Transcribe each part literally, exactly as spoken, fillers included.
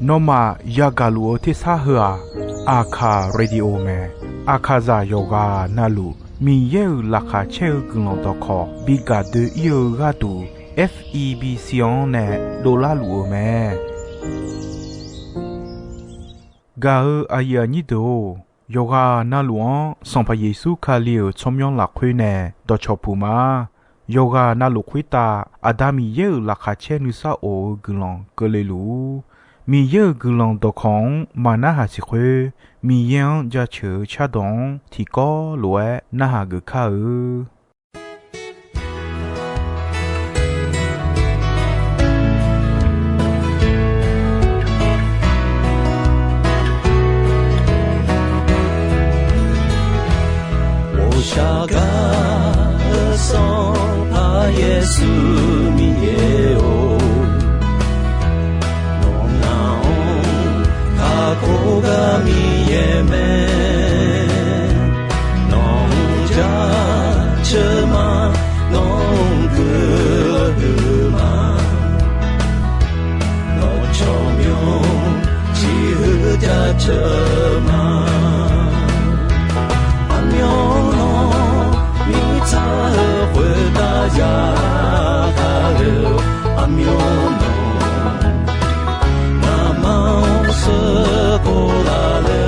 Nawmaf yagaq luf-eu tersar heu-aq, Aqkaq radio mae. Aqkaqzaq yawqghaq navluf Miqyaer-euq laqkhaq caer-eu guiqlanq dawqkawq bi gaq doe-ir-eu gharduq, F E B C-anr nae dovlar luf-eu mae. Gaq-eu aqyuif aqnyir deuq-or, yawqghaq navluf-anr Sanqpaq Yeqsur Kali-euq tsawrmyanr lafkhoer nae dawqcawq puq ma. Yawqghaq navluf khoertav Aqda Miqyaer-euq laqkhaq caer nuisar of-eu guiqlanq keuvle luf-ur. Miqyaer-euq guiqlanq dawqkawq-anr maqnarhaq siq khoer, Miqyaer-anr jaceuq-eu cardawq-anr tiqkawv lof-aer narhaq geuf kar-eu. 我下嘎的上怕耶稣名也哦，我那哦，他可个名也没。 Nawq-anr jaceuq ma, nawq-anr guiqlanq huiq ma, nawq tsawrmyanr ciqhuiq jaceuq ma. Aqmyanluf mirtsaq-eu khoertav ya kale-eu, aqmyanluf ngamaf-anr sheuqkhof laf le.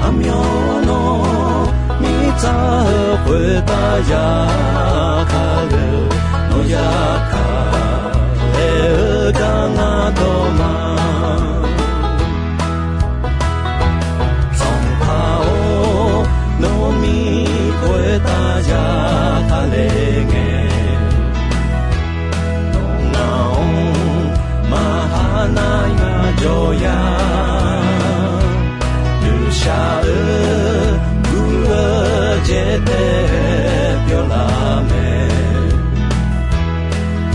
Aqmyanluf mirtsaq-eu khoertav ya kale-eu, nawq ya kale-eu gar ngar dawq ma. Sanqpaq-or, nawq-euq mir khoertav ya kale ngae, nawq ngaq-anr maqha nar ngar jawr ya. Nuishaq-eu guv-eu jeqtae pyawr laf mae.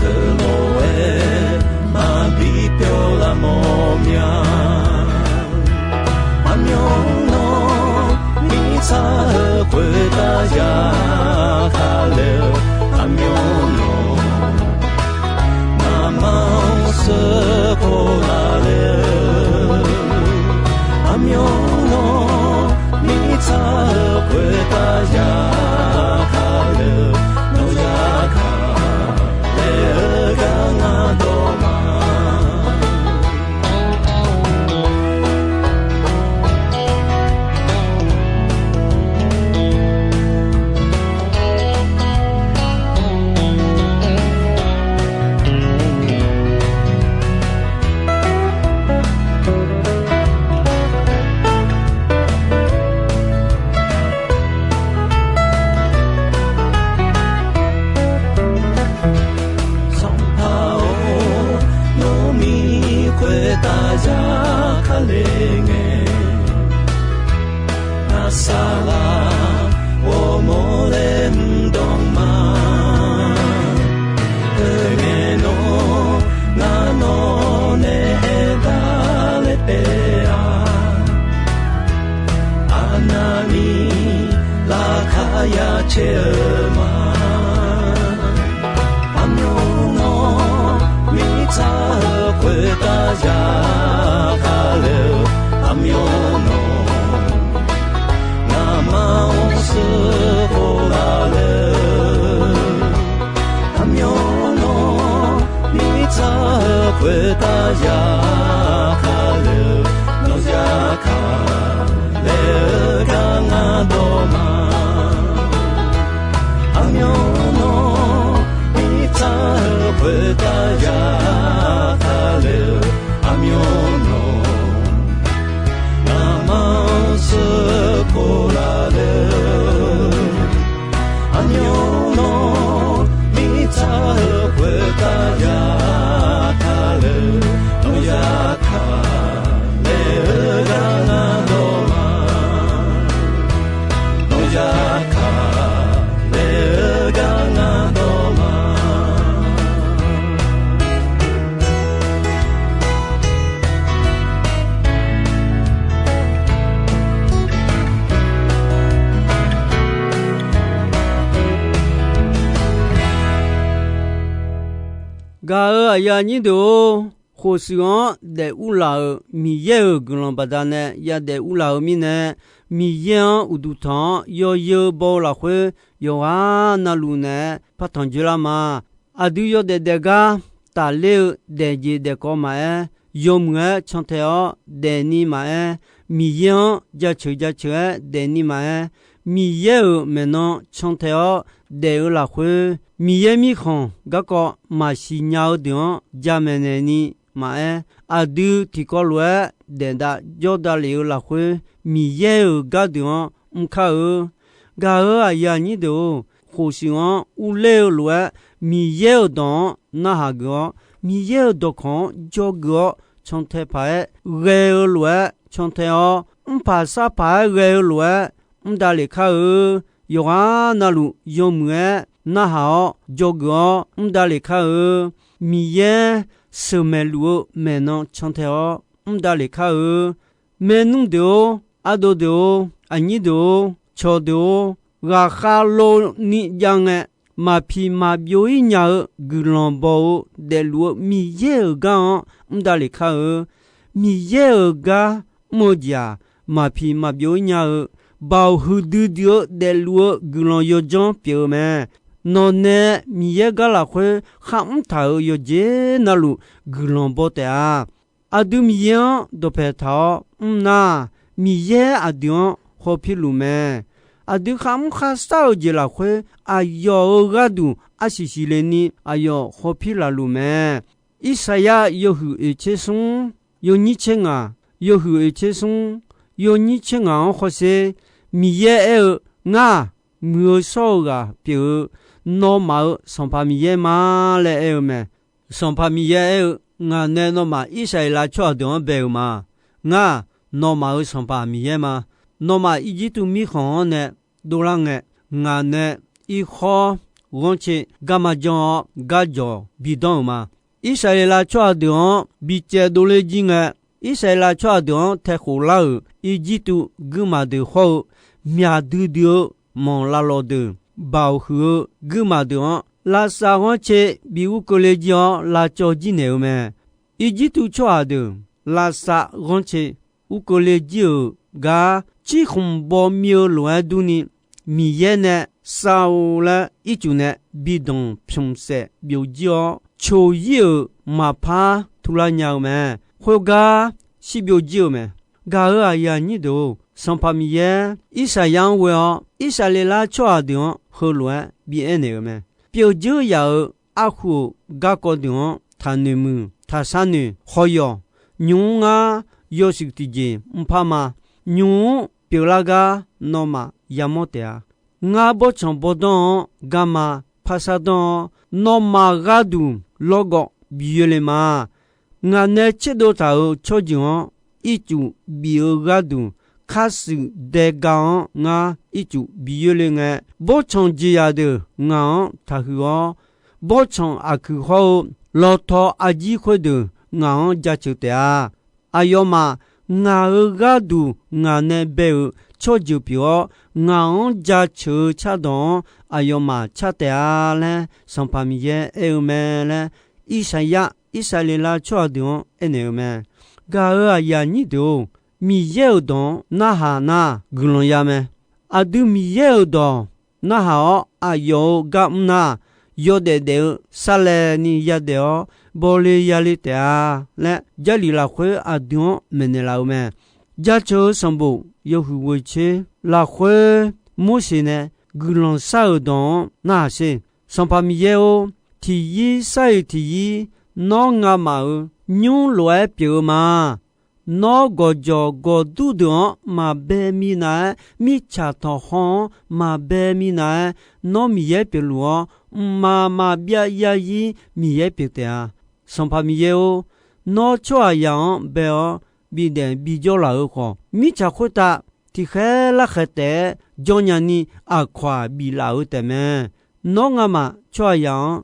Teulof-aer maqbi pyawr laf mawr mya. Aqmyanluf mirtsaq-eu khoertav ya kale-eu, aqmyanluf ngamaf-anr sheuqkhof laf le-eu, aqmyanluf mirtsaq-eu khoertav ya kale-eu, nawq ya kale-eu gar ngar dawq ma. Sanqpaq-or, nawq-euq mir khoertav ya kale ngae, ngar saqlaq ghawrmawr laer mr dawq ma. Teungae nawr ngar nawq nae aertaq laer taef-a. Aqnavni laqkhaq ya caer-eu ma. Aqmyanluf mirtsaq-eu khoertav ya kale-eu, aqmyanluf ngamaf-anr sheuqkhof laf le-eu, aqmyanluf mirtsaq-eu khoertav ya kale-eu, nawq ya kale-eu gar ngar dawq ma. Aqmyanluf mirtsaq-eu khoertav ya kale-eu, aqmyanluf ngamaf-anr sheuqkhof laf le-eu, aqmyanluf mirtsaq-eu khoertav ya kale-eu, nawq ya kale-eu gar ngar dawq ma. Gaq-euq aqyuif aqnyir deuq-or, khofshuif-anr daef urlaf-euq Miqyaer-euq guiqlanq baqdanae yadaef urlaf-eu mirnae, Miqyaer-anr uqduq tanq-anr yawzeu baw-eu lafkhoer, yawqghaq navluf naeq-aer partanq dzoerlar ma. Aqdui yawdaef daef gar tafler-eu daefjeq daefkawv maqaer, yawmuiq-aer cantae-awr daefni maqaer, Miqyaer-anr jaceuq jaceuq-aer daefni maqaer, Miqyaer-euq maeqnan cantae-awr daef-eu lafkhoer, Miqyaer mirkhanq garkawv maqsiq nya-eu deuq-anr jamaeq naeqni maqaer, aqdui tiqkawv lof-aer daef dav jawr davlef-eu lafkhoer, Miqyaer-euq gardeuq-anr mr kar-eu. Gaq-euq aqyuif aqnyir deuq-or, khofshuif-anr urler-eu lof-aer Miqyaer-euq dawq-anr narhaq geuf-awr, Miqyaer-euq dawqkawq-anr dzawgeuf-awr cantae paq-aer ghae-eu lof-aer cantae-awr, mrpaq sarpaq-aer ghae-eu lof-aer mr davlef kar-eu. Yawqghaq navluf yawmuiq-aer narhaq-awr dzawgeuf-awr mr davlef kar-eu. Miqyaer sheuqmaeq luf-eu maeqnan cantae-awr mr davlef kar-eu. Maernmr deuq-or, ardov deuq-or, aqnyir deuq-or, cawqdeuq-or, ghaqkhav lov ni jav ngae, maqpiq maqbyov-ir nya-eu guiqlanq baw-eu daefluf-eu Miqyaer-euq gar-anr mr davlef kar-eu. Miqyaer-euq gar mr-eu jeq-aq, maqpiq maqbyov-ir nya-eu, baoq huiqdui dui-eu daefluf-eu guiqlanq yawdzanr pyeuf-eu mae. Nawqnae Miqyaer gar lafkhoer kharmr taq-euq yawqjeq navluf guiqlanq baw taef-a. Aqdui Miqyaer-anr dawqpae taq-awr mr nar, Miqyaer aqdui-anr hawpir luf mae. Aqdui kharmr kharshar-eu jeq lafkhoer aqyawf-euq gharduq arsiq siqle ni aqyawf hawpir laf luf mae. Irsaqyar yawhuiq oeqtser smr, yawnyir tser ngaq, yawhuiq oeqtser smr, yawnyir tser ngaq-anr hawsher. Miqyaer aer-eu, Ngar-aq, muiq-eu shawr-eu ghaq pyeuf-eu, nawmaf-euq Sanqpaq Miqyaer ma laer aer-eu mae. Sanqpaq Miqyaer aer-eu, Ngaq nae nawmaf Irsaqleqlav tsawrhaq deuq-anr bae-euq ma. Ngar-aq, nawmaf-euq Sanqpaq Miqyaer ma. Nawmaf Irjirtuv mirkhanq-anr nae dovlar ngae, ngaq nae irkhawr ghanrcae garma janr-awr garjawq bidanr-euq ma. Irsaqleqlav tsawrhaq deuq-anr bicaev dovler jir ngae, Irsaqleqlav tsawrhaq deuq-anr taekhof lar-euq Irjirtuv guirmaf deuq hawr-eu, myaq duidui-eu manq lavlawq deuq, baoq huiq-eu guirmaf deuq-anr, lavsav ghanrcae bi ur keuvle jir-awr lavcawv jir naeq-eu mae. Irjirtuv tsawrhaq deuq lavsav ghanrcae ur keuvle jir-euq gar cirkhmq baw mir-eu lof-aer durni, Miqyaer nae sav-eu laer ircuf nae bi danq pymq saef byov jir-awr, coq ir-euq maqpar turlar nya-eu mae. Khoergar shir byov jir-eu mae. Gaq-euq aqyuif aqnyir deuq-or, Sanqpaq Miqyaer Irsaqyar-anr ghoe-awr, Irsaqleqlav tsawrhaq deuq-anr heulof-aer bi aernaeq-euq mae. Pyeuf dzeur yaf-euq arhu-euq garkawv deuq-anr taqnoeq muiq, taqshar noeq, hawq yawq. Nymq-mr ngar yawshuif tiqjeq mrpar ma. Nymq-mr pyeuflar gar nawmaf yamawr taef-a. Ngar bawrtsanq bawrdanr-anr garma parshar danr-awr, nawmaf gharduq lawrgawv bi yoerle ma. Ngaq nae tserdov taq-euq tsawrjeuq-anr ircuf bif-eu gharduq, karshuif daega-anr ngar ircuf bi yoerle ngae, bawrtsanq jeqzaq deuq ngaq-anr taqhuiq-awr, bawrtsanq aqkuiq hawr-eu lawtaw arjir khoerdeuq ngaq-anr jaceuq taef-a. Aqyawfmaf ngaq-euq gharduq ngaq nae bae-euq tsawrjeuq pyeuf-awr, ngaq-anr jaceuq-eu cardawq-anr aqyawfmaf car taef-a laer, Sanqpaq Miqyaer aer-eu mae laer, Irsaqyar Irsaqleqlav tsawrhaq deuq-anr aernaeq-eu mae. Gaq-euq aqyuif aqnyir deuq-or, Miqyaer-euq dawq-anr narhaq nar guiqlanq ya mae. Aqdui Miqyaer-euq dawq narhaq-awr aqyawf-euq gar mr nar, yawdaef daef-eu sarlaevni yadaef-awr bawle yale taef-a laer, Jarlif lafkhoer aqdui-anr maeqnaeq laf-eu mae. Jaceuq-eu sanqbof yawhuiq ghoeqtser lafkhoer Morseq nae guiqlanq shar-euq dawq-anr narhaq sher. Sanqpaq Miqyaer-or, tiqyir sar-iq tiqyir nawr ngamaf-euq nymr lof-aer pyeuf-eu ma. Nawr gawqjawq gawqdur deuq-anr maqbae minav-aer, mirtsaq tanqkhawr-anr maqbae minav-aer, nawr Miqyaer pyeufluf-awr, mqmaq maqbyav yarzir Miqyaer pyeuf taef-a. Sanqpaq Miqyaer-or, nawr tsawrhaqzaq-anr bae-awr bidaef bijawr laf-eu khawf, mirtsaq khoertav tiqkhaer larkhaeq taef-aer jawr nyani aqkawq-aq biflaf-eu taefmae. Nawr ngamaf tsawrhaqzaq-anr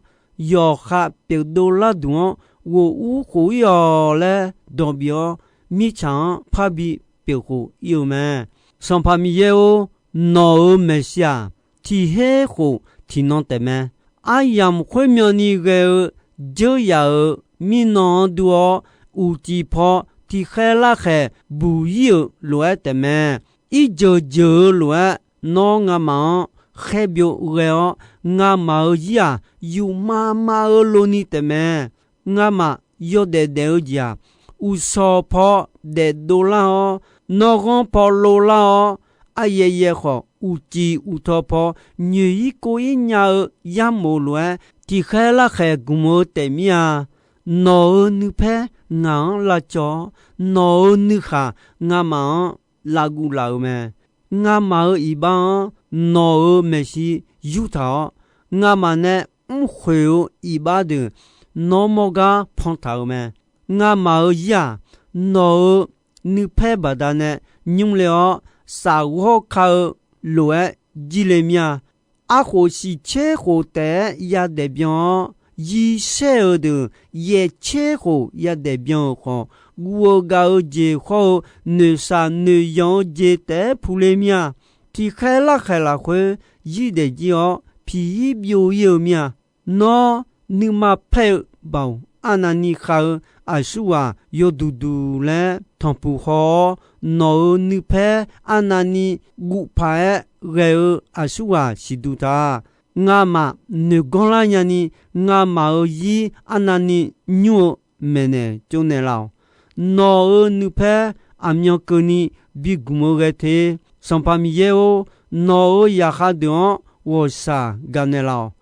yawqha pyeufdov larduq-anr ghof ur khof ir-awq laer dawq bif-awr, mirtsaq-anr parbi pyeuf khof ir-eu mae. Sanqpaq Miqyaer-or, nawq-euq maeqshi-aq, tiq her khof tiqnan taefmae. Aryamq khoermyanni ghae-eu dzeur yaf-euq mirnan-anr dur-awr, uqcif paw tiqkhaer larkhaeq buq ir-euq lof-aer taefmae. Irjeuq jeuq-eu lof-aer, nawr ngamaf-anr khaer byov ghae-awr, ngamaf-euq zir-aq, yufmav mav-eu loni taefmae. Ngamaf yawdaef daef-eu jeq-aq, uqshawq paw daefdov lar-awr, nawrghanr paw lov lar-awr, aryaev yaev khawf, uqcif uqtaw paw nyoeq ir kov ir nya-eu yarmof lof-aer, tiqkhaer larkhaeq gmq-eu taef mir-a. Nawq-euq nuipaer ngaq-anr lavcawv-awr, nawq-euq nuikhaq ngamaf-anr lavguv laf-euq mae. Ngamaf-euq iqbax-anr nawq-euq maeqshi yurtaq-awr, ngamaf nae mrkhoeq-eu iqbax deuq nawr mawr gar pantaq-euq mae. Ngamaf-euq zir-aq, nawq-euq nuipaer baqdanae nymr le-awr, safghawr ka-eu lof-aer jir le mir-a. Arkhof shiqtser khof taef-aer yadaef byan-awr, yishaer-euq deuq yaeq tser khof yadaef byan-euq khawf, guv-eu gav-eu jeq khawr-eu noeqshaq noeqyanq-eu jeq taef-aer puq le mir-a. Tiqkhaer larkhaeq lafkhoer zir daef jir-awr, piq ir byov ir-eu mir-a. Nawr nuima paer-eu baoq arnavni khav-eu aqsurghaq yawduq duq laer tanqpuq haw-awr, nawq-euq nuipaer arnavni guv paq-aer ghae-eu aqsurghaq siqduq ta. Ngamaf noeq ganr lar nyani, ngamaf-euq zir arnavni nymr-eu maeqnaeq tsovnaeq laf-awq. Nawq-euq nuipaer aqmyan keuvni bi gmq-eu ghae te. Sanqpaq Miqyaer-or, nawq-euq zaqkhav deuq-anr ghawqshaq gaqnaeq laf-awq.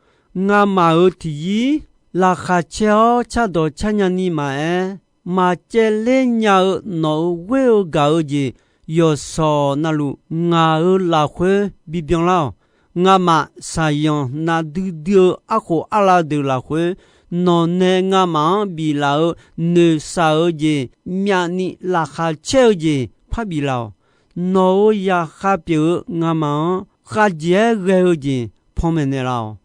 Ngamaf-euq tiqzir laqkhaq caer-awr cardawq car nyani maqaer, maqcaevler nya-eu nawq-euq ghoer-eu gaq-eu jeq yawqshawq navluf ngaq-euq lafkhoer bibyan lar-awq. Ngamaf shaqyanq nafdui dui-eu arkhof arlav deuq lafkhoer, nawq nae ngamaf-anr biflaf-eu noeqshaq-eu jeq myavni laqkhaq caer-eu jeq parbif laf-awq. Nawq-euq zaqkhav pyeuf-eu ngamaf-anr khavjeq-aer ghae-eu jeq panmaeq naeqlaf-awq.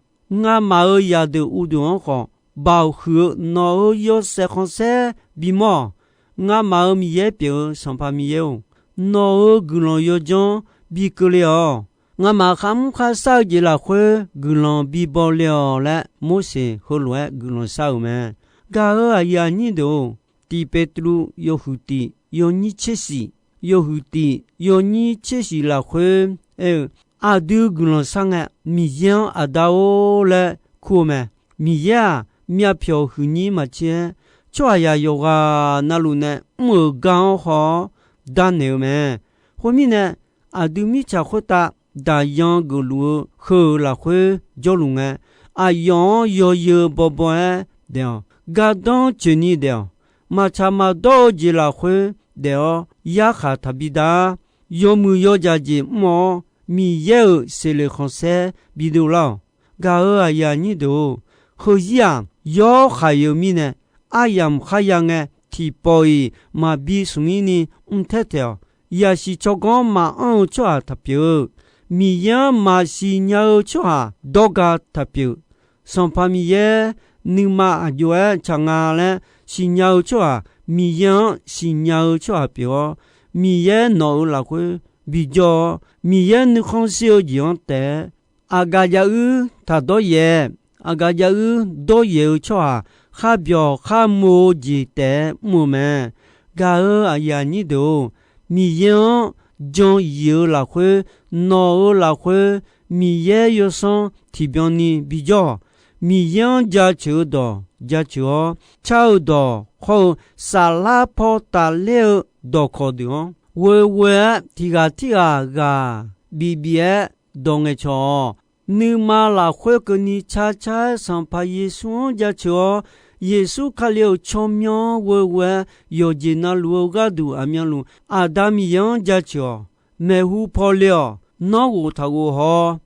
Ngamaf-euq zaqdeuq uvdeuq-anr khawf, baoq huiq-eu nawq-euq yawshaef khanqsaer bimawr-awq. Ngamaf-euq Miqyaer pyeuf-eu Sanqpaq Miqyaer-or, nawq-euq guiqlanq yawdzanr bi keuvle-awq. Ngamaf kharmr kharshar-eu jeq lafkhoer guiqlanq bibaw le-awq laer, Morseq heulof-aer guiqlanq shar-euq mae. Gaq-euq aqyuif aqnyir deuq-or, Tiq Petru yawhuiq tiq yawnyir tser shif, yawhuiq tiq yawnyir tser shif lafkhoer aer-eu, aqdui guiqlanq shar ngae, Miqyaer-anr Aqda-or laer kur-eu mae. Miqyaer-aq, myavpyawq huiqnyir maqtser-aer, tsawrhaqzaq yawqghaq navluf nae mr-euq gar-anr haw-awr darnaeq-eu mae. Khoermirnae, aqdui mirtsaq khoertav daqyan geufluf-eu heu-euq lafkhoer jawrluf ngae, aqyawf-anr yawzeu bawbaw-aer daef-awq. Gardanr tsoeqni daef-awq. Maqtsaq maqdawr-eu jeq lafkhoer daef-awr, yarkhaq taqbi dar. Yawmuiq yawdzaq jeq mr-awr, Miqyaer-euq seqleq khanqsaer bidov lar-awq. Gaq-euq aqyuif aqnyir deuq-or, heuzir-aq, yawr khaq-eu mirnae, aryamq kharya ngae, tiqpawf-iq maqbi smq-ir ni mr taer taeq-awq. Yaqsiq tsawrganr maqanr-eu tsawrhaq taqpyeuf-eu, Miqyaer-anr maqsiq nya-eu tsawrhaq dawrga taqpyeuf. Sanqpaq Miqyaer nuima aqjox-aer tsaq nga laer siqnya-eu tsawrhaq, Miqyaer-anr siqnya-eu tsawrhaq pyeuf-awr, Miqyaer nawq-euq lafkhoer bijawr-awr, Miqyaer nuikhanr shir-eu jeq-anr taef-aer, aqgaf jav-uir taq dawryaef, aqgaf jav-uir dawryaef-eu tsawrhaq kharbyawq kharmo-eu jeq taef-aer mr-eu mae. Gaq-euq aqyuif aqnyir deuq-or, Miqyaer-anr jan yif-eu lafkhoer, nawq-euq lafkhoer, Miqyaer yawsanr tiqbyan ni bijawr-awq. Miqyaer-anr jaceuq-eu dawq jaceuq-awr, car-eu dawq khawr-eu saflar paw tafler-eu dawqkawq deuq-anr, ghoeghoe-aer tiq ghaq tirghaq ghaq bif bif-aer dawq ngaeqcawq-awq. Nuima lafkhoer keuvni car car-aer Sanqpaq Yeqsur-anr jaceuq-awr, Yeqsur Kali-euq tsawrmyanr-anr ghoeghoe-aer yawqjeq navluf-eu gharduq aqmyanluf Aqda Miqyaer-anr jaceuq-awq. Maeqhu paw le-awq. Nawr ghof taq ghof haw-awr,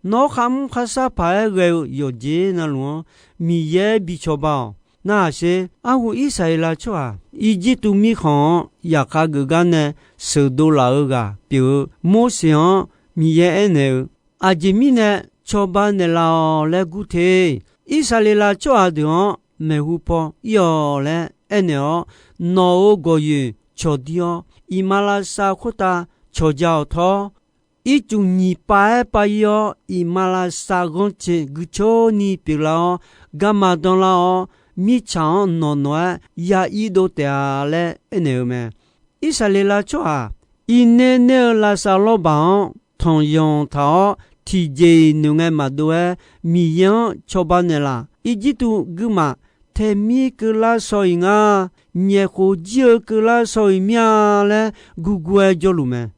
nawr kharmr kharshar paq-aer ghae-eu yawqjeq navluf-anr Miqyaer bi cawba-awq. Narhaq sher. Arhu Irsaqleqlav tsawrhaq Irjirtuv mirkhanq-anr yaqkhav geuf gar nae sheuqdov laf-eu ghaq pyeuf-eu Morseq-anr Miqyaer aernaeq-eu, Aqjeq mirnae cawba naeqlaf-awq laer gur te. Irsaqleqlav tsawrhaq deuq-anr maeqhu paw ir-awq laer aernaeq-awr, nawq-euq gawqyoeq cawqdir-awr, iqmalavshav khoertav cawqja-awq tawr. Ircuf nyiq pav-aer pav ir-awr, iqmalavshav ghanrcae guicoer ni pyeuflar-awr, garma danlar-awr, mirtsaq-anr nawq nawq-aer ya irdov taef-a laer aernaeq-eu mae. Irsaqleqlav tsawrhaq irner ner-eu lavsav lawrbaq-anr tanqyanq taq-awr, tiqjeq-iq noeqngae maqdov-aer Miqyaer-anr cawba naeqlaf. Irjirtuv guirmaf taemir keuvlar shaw-iq nga, nyaef khof jir-eu keuvlar shaw-iq mir-a laer gurgur-aer jawrluf mae.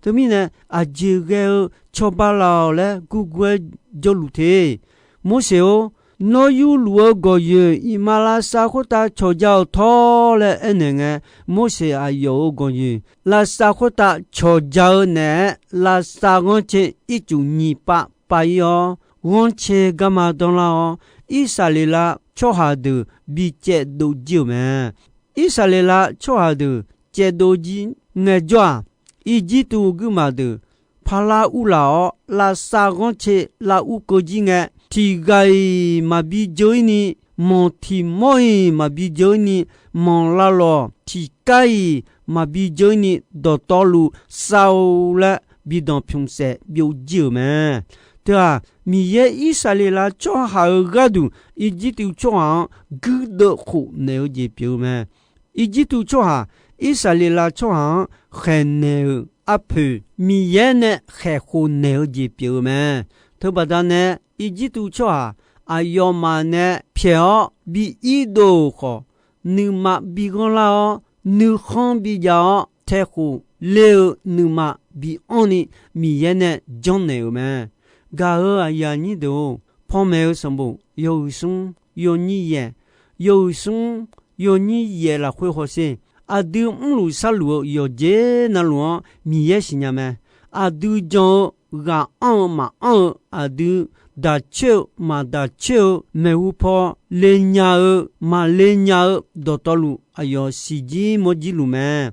Teumirnae, aqjeq ghae-eu cawba laf-awq laer gurgur-aer jawrluf te. Morseq-or, nawr yurluf-eu gawqyoeq iqmalavshav khoertav cawqja-awq tawr laer aernaeq ngae, Morseq aqyawf-euq gawqyoeq lavsav khoertav cawqja-eu naeq-aer lavsav ghanrcae ircuf nyiq pav pav-ir-awr, ghanrcae garma danlar-awr, Irsaqleqlav tsawrhaq deuq bi caevdov jir-euq mae. Irsaqleqlav tsawrhaq deuq caevdov jir ngaejawr-aq, Irjirtuv guirmaf deuq parlar urlaf-awr, lavsav ghanrcae lav ur keuv jir ngae, tiq ghaq-iq maqbi jeur-ir ni, manq tiq mawr-iq maqbi jeur-ir ni, manq lavlawq tiq kar-iq maqbi jeur-ir ni, dawqtawvluf sav-eu laer bi danqpymq saef byov jir-euq mae. Teu-aq, Miqyaer Irsaqleqlav tsawrhaq-euq gharduq Irjirtuv tsawrhaq-anr guirdeuv khofnaeq-eu jeq pyeuf-eu mae. Irjirtuv tsawrhaq Irsaqleqlav tsawrhaq-anr khaeqnaeq-euq arpoeq, Miqyaer nae khaeq khofnaeq-eu jeq pyeuf-eu mae. Teubaqda nae, Irjirtuv tsawrhaq aqyawfmaf nae pyaeq-awr bi irdov-euq khawf, nuima bi ghanrlar-awr, nuikhanr bijav-awr, taekhof ler-eu nuima bi anrni, Miqyaer nae janrnaeq-euq mae. Gaq-euq aqyuif aqnyir deuq-or, panmaeq-eu sanqbof yawhuiq smr yawnyir yaeq, yawhuiq smr yawnyir yaeq lafkhoer hawsher, aqdui mrluf sharluf-eu yawqjeq navluf-anr Miqyaer siqnya mae. Aqdui jan-eu ghaq anr-eu maqanr-eu, aqdui daq coer-eu maqdaq coer-eu, maeqhu paw le nya-eu maqle nya-eu dawqtawvluf aqyawf siqjir mawrjir luf mae.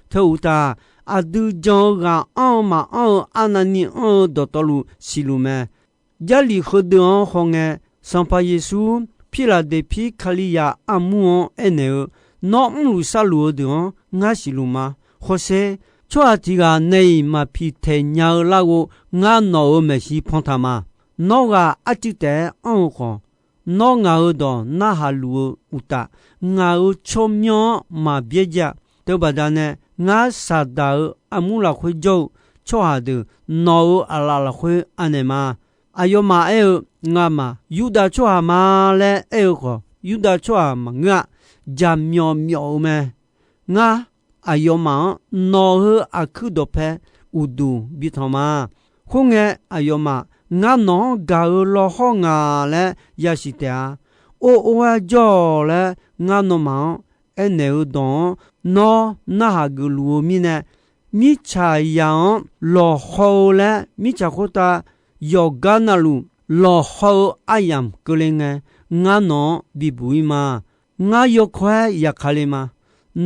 Teu uqtaf, aqdui jan-eu ghaq anr-eu maqanr-eu arnavni anr-eu dawqtawvluf siqluf mae. Jarlif heudeuq-anr hawngae, Sanqpaq Yeqsur Pirlaqdeqpir Kalizaq armur-anr aernaeq-eu, Nawr mrluf sharluf-eu deuq-anr ngar siqluf ma. Hawsher, tsawrhaq tiq ghaq nae-iq maqpiq taeq nya-eu larghov ngar nawq-euq maeqshi pantaq ma. Nawr ghaq arcuiv taef-aer anr-eu khawf, nawr ngaq-euq dawq narhaq luf-eu uqtaf, ngaq-euq tsawrmyanr-anr maqbyaer ja. Teubaqda nae, ngar Saqdaq-euq armur lafkhoer jawr-eu tsawrhaq deuq nawq-euq aqlaf lafkhoer anaeq ma. Aqyawfmaf aer-eu, Ngamaf Yurdav tsawrhaq ma laer aer-eu khawf, Yurdav tsawrhaq maqngeur-a. Jaqmyawf myawf-eu mae. Ngar aqyawfmaf-anr nawq-euq aqkuir dawqpae uqduq bitanq ma. Khoerngae, aqyawfmaf ngar nawq-anr gaq-euq lawhawr nga laer yasiq taef-a. Or or-aer jawr-awq laer ngar nawmaf-anr aernaeq-eu dawq-anr nawr narhaq geufluf-eu mirnae, mirtsaqzaq-anr lawqhaw-eu laer mirtsaq khoertav yawqgar navluf lawqhaw-eu aryamq keuvle ngae, ngar nawq-anr bibuq-ir ma. Ngar yawkawr-aer yaqkale ma.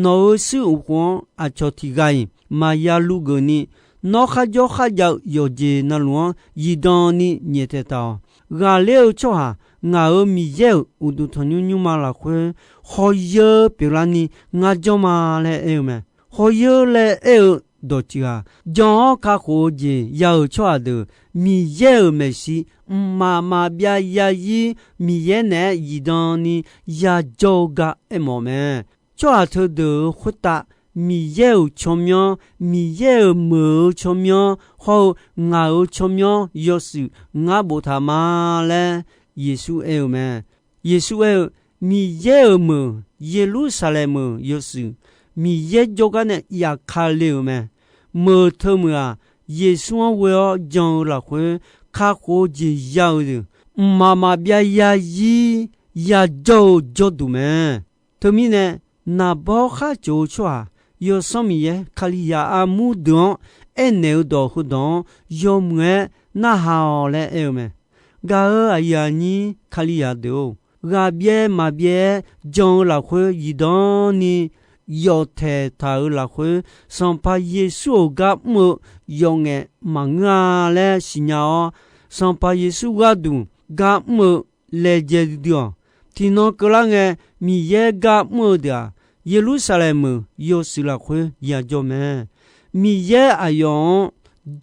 Nawq-euq shuir uqkhof-anr aqcawq tiq ghaq-iq maqya luv geuf ni, nawr kharjawr kharjav-eu yawqjeq navluf-anr zifdan ni nyaeftaeq taq-awq. Ghaqler-eu tsawrhaq ngaq-euq Miqyaer-euq uqduq tanqnymr nymrma lafkhoer hawyeur pyeuflarni ngar janr ma laer aer-eu mae. Hawyeur laer aer-eu dawqtsuif-aq, jan-awr kakhof-eu jeq ya-euq tsawrhaq deuq Miqyaer-euq maeqshi mqmaq maqbyav yazir Miqyaer naeq-aer zifdan ni yajawr-eu gar aermawf mae. Tsawrhaq teudeuq-euq khoertav Miqyaer-euq tsawrmyanr, Miqyaer-euq meuq-eu tsawrmyanr hawr-eu ngaq-euq tsawrmyanr yawshuif ngar boftaq ma laer Yeqsur aer-eu mae. Yeqsur aer-eu, Miqyaer-euq meuq Yeqlursaqlaeq meuq yawshuif Miqyaer jawrgar nae yafkale-euq mae. Meuq teu meuq-aq, Yeqsur-anr ghoe-awr jan-eu lafkhoer kakhof-eu jeq ya-eu deuq mqmaq maqbyav yazir yajawr-eu jawrduq mae. Teumirnae, naqbawr khar coq-eu tsawrhaq Yawsanr Miqyaer Kalizaq armur deuq-anr aernaeq-eu dawq heudawq-anr yawmuiq-aer narhaq-awq laer aer-eu mae. Gaq-euq aqyuif aqnyir Kalizaq deuq-or, ghaqbyaev maqbyaev-aer jan-eu lafkhoer zifdan ni yawf taeqtaq-euq lafkhoer, Sanqpaq Yeqsur-euq gar mr-eu yawf ngaef maqngeur-a laer siqnya-awr, Sanqpaq Yeqsur gharduq gar mr-eu laejae duidui-awq. Tiqnan keuvlar ngae, Miqyaer gar mr-eu deuq-aq, Yeqlursaqlaeq meuq yawshuif lafkhoer yajawr mae. Miqyaer aqyawf-anr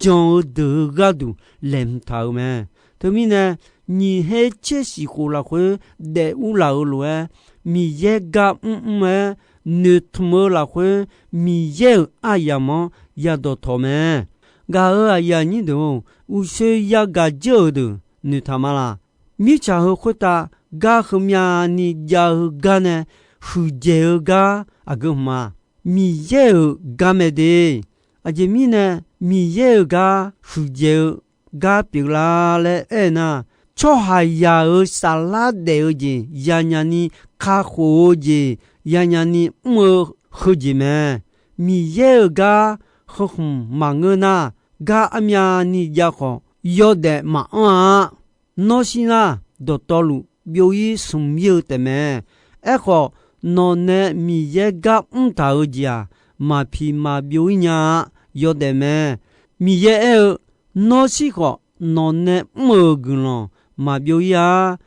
jan-eu deuq-euq gharduq laeqhmq taq-euq mae. Teumirnae, nyiq her tser shif khof lafkhoer daef urlaf-euq lof-aer, Miqyaer gar mrmr-aer noeqtmq-eu lafkhoer, Miqyaer-euq aryamq-anr yadawqtawq mae. Gaq-euq aqyuif aqnyir deuq-or, uqshoe yagaq dzeur-euq deuq noeqtaq ma laq. Mirtsaq heu khoertav gar heumyavni jav-eu gar nae huiqdzaeq-eu gar aqgeu hmq-a? Miqyaer-euq gar mae de. Aqjeq mirnae Miqyaer-euq gar huiqdzaeq-eu gar pyeuflar laer aer-eu nar, tsawrhaqzaq-euq saflar daef-eu jeq yanyaf ni kakhof-eu jeq yanyaf ni mr-eu heujeq mae. Miqyaer-euq gar heukhmq maqngeur nar, gar armyavni jav khawf yawdaef maqanr-a. Nawr shir nar, dawqtawvluf byov-ir smq-ir-eu taefmae. Aerkhawf, nawqnae Miqyaer gar mrtaq-eu jeq-aq, maqpiq maqbyov-ir nya-a. Yawdaef mae. Miqyaer aer-eu, Nawr shir khawf, nawqnae mr-euq guiqlanq maqbyov-ir-a.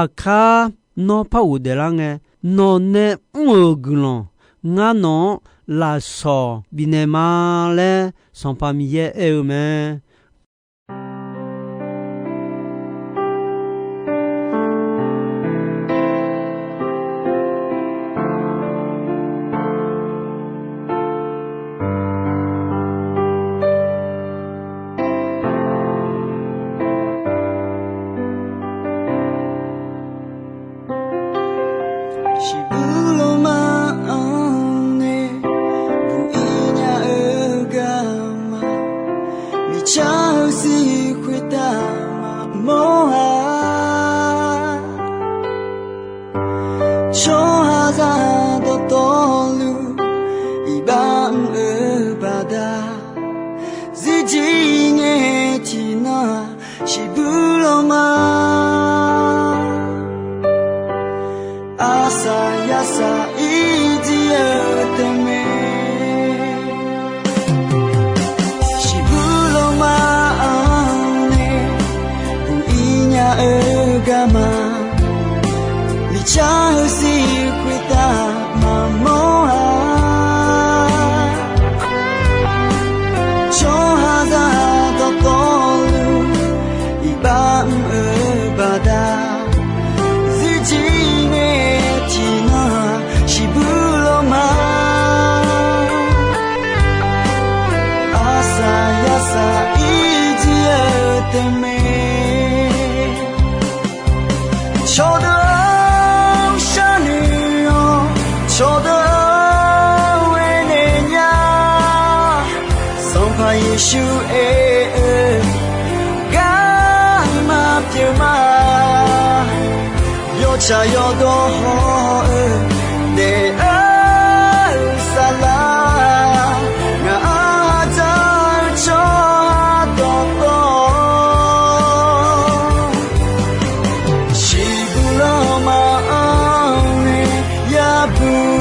Aqkar nawr par ghofdaef lar ngae, nawqnae mr-euq guiqlanq ngar nawq-anr lafsawq bifnaeq ma laer Sanqpaq Miqyaer aer-eu mae. Shiqbuq lawma-anr nae buq-ir nya-eu garma, miqcar-eu sir khoertav maqmawr-a. Tsawrhaqzaq dawqtawvluf iqbax mr-eu baqda, zirjir ngae tiqnan-aq shiqbuq lawma. Arsaq yarsaq irjir-eu taefmae. Shiqbuq lawma-anr nae buq-ir nya-eu garma, miqcar-eu sir khoertav maqmawr-a. Tsawrhaqzaq dawqtawvluf iqbax mr-eu baqda, zirjir ngae tiqnan-aq shiqbuq lawma. Arsaq yarsaq irjir-eu taefmae. Cawqdeuq-anr sharnoeq-awr, cawqdeuq-anr aernaeq nya. Sanqpaq Yeqsur aer-eu, garma pyeuf ma. Yawtsaq yawdawr haw-eu daef-eu saflar, ngaq-anr dzar-eu tsawrhaq dawqtawv, shiqbuq lawma-anr nae yabuq-ir-awr,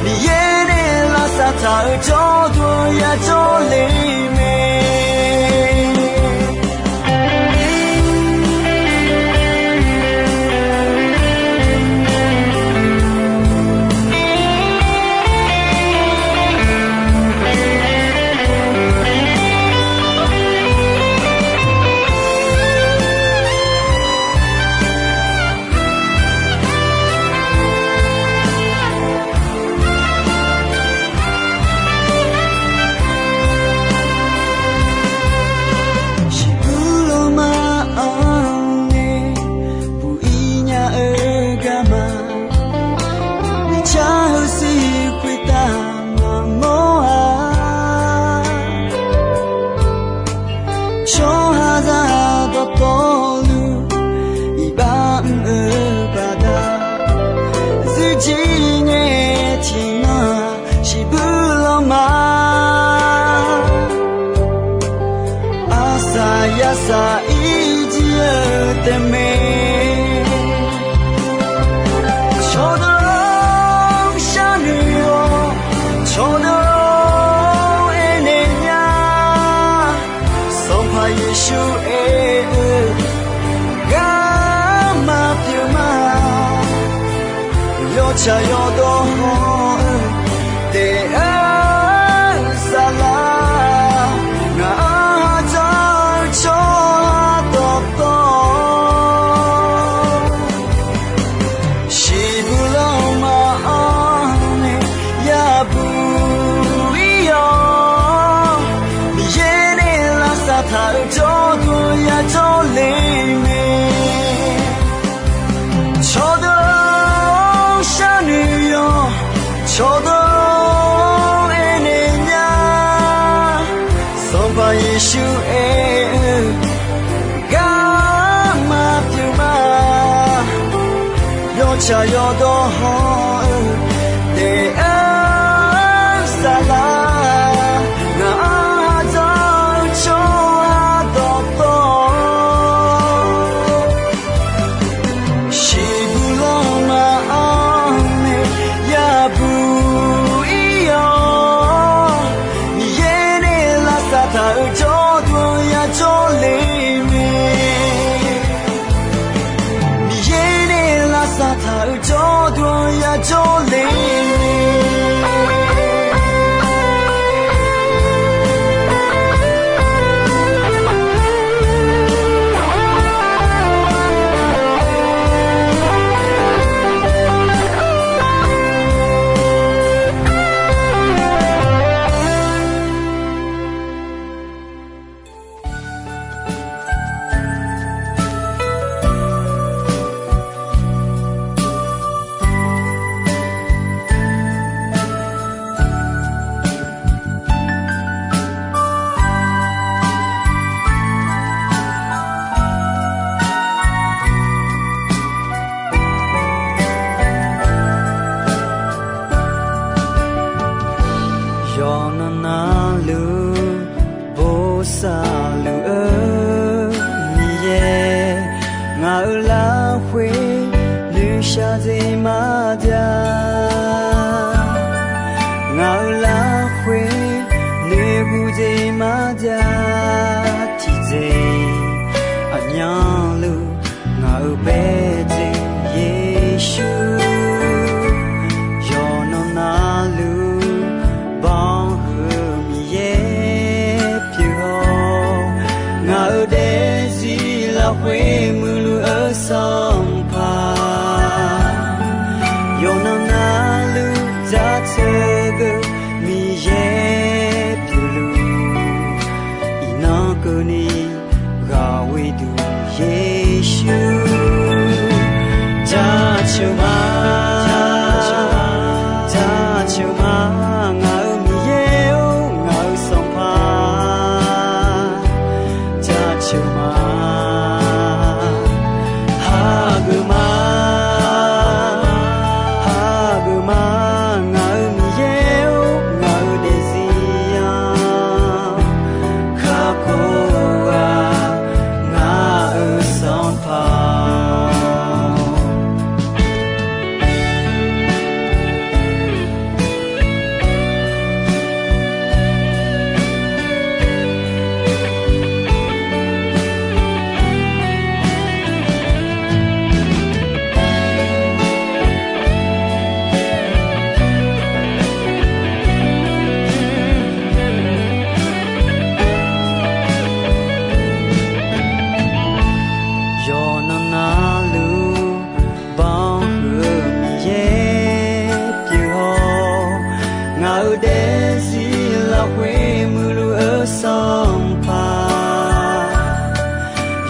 Miqyaer nae lavsav taq-euq jawrduq yajawr le mae. Shiqbuq lawma-anr nae buq-ir nya-eu garma, miqcar-eu sir khoertav maqmawr-a. Tsawrhaqzaq dawqtawvluf iqbax mr-eu baqda, zirjir ngae tiqnan-aq shiqbuq lawma. Arsaq yarsaq irjir-eu taefmae. Cawqdeuq-anr sharnoeq-awr, cawqdeuq-anr aernaeq nya. Sanqpaq Yeqsur aer-eu, garma pyeuf ma. Yawtsaq yawdawr haw-eu daef-eu saflar, ngaq-anr dzar-eu tsawrhaq Tsaq yawdawr hawr-eu taef-aer saflar, ngaq-anr aqdzanq-eu tsawrhaq dawqtawvluf, shiqbuq lanma-anr nae yabuq ir-awr, Miqyaer nae lavsav taq-euq jawrduq-anr yajawr le mae. Miqyaer nae lavsav taq-euq jawrduq-anr yajawr le mae. Yawqnan navluf bosav luf-eu Miqyaer, ngaq-euq larkhoer noeqshaq dzaeq maqjav, ngaq-euq larkhoer noeqguv dzaeq maqjav, tiqjeq aqmyanluf ngaq-euq baedzaeq Yeqsur, yawqnan navluf banq huiq-eu Miqyaer pyeuf-awr, ngaq-euq daefzir lafkhoer muiqluf-eu Sanqpaq, yawqnan navluf jaceuq geuf Miqyaer pyeufluf, iqnan keuvni ghaq ghoeduq Yeqsur, jaceuq ma, jaceuq ma, ngaq-euq Miqyaer-or, ngaq-euq Sanqpaq, jaceuq ma, hageuf ma, hageuf ma, ngaq-euq Miqyaer-or, ngaq-euq daefzir-anr kakhof ghaq, ngaq-euq Sanqpaq-or. Yawqnan navluf banq huiq-eu Miqyaer pyeuf-awr, ngaq-euq daefzir lafkhoer muiqluf-eu Sanqpaq,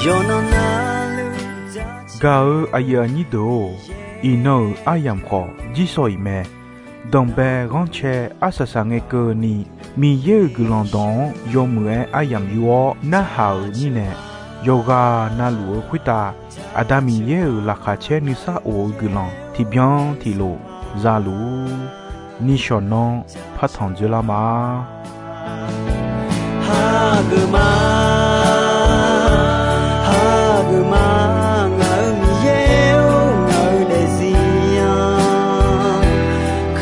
yawqnan navluf ja- Gaq-euq aqyuif aqnyir deuq-or, iqnan-euq aryamq khawf jirshaw-iq mae. Danqbae ghanrcae arsaq saq ngae keuvni, Miqyaer-euq guiqlanq dawq-anr yawmuiq-aer aryamq yur-awr narhaq-euq mirnae, yawqghaq navluf-eu khoertav Aqda Miqyaer-euq laqkhaq caer nuisar of-eu guiqlanq tiqbyan tiqlof za luf-ur. Nishawq nanr partanq dzoerlar ma. Hageuf ma, hageuf ma, ngaq-euq Miqyaer-or, ngaq-euq daefzir-anr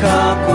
kakhof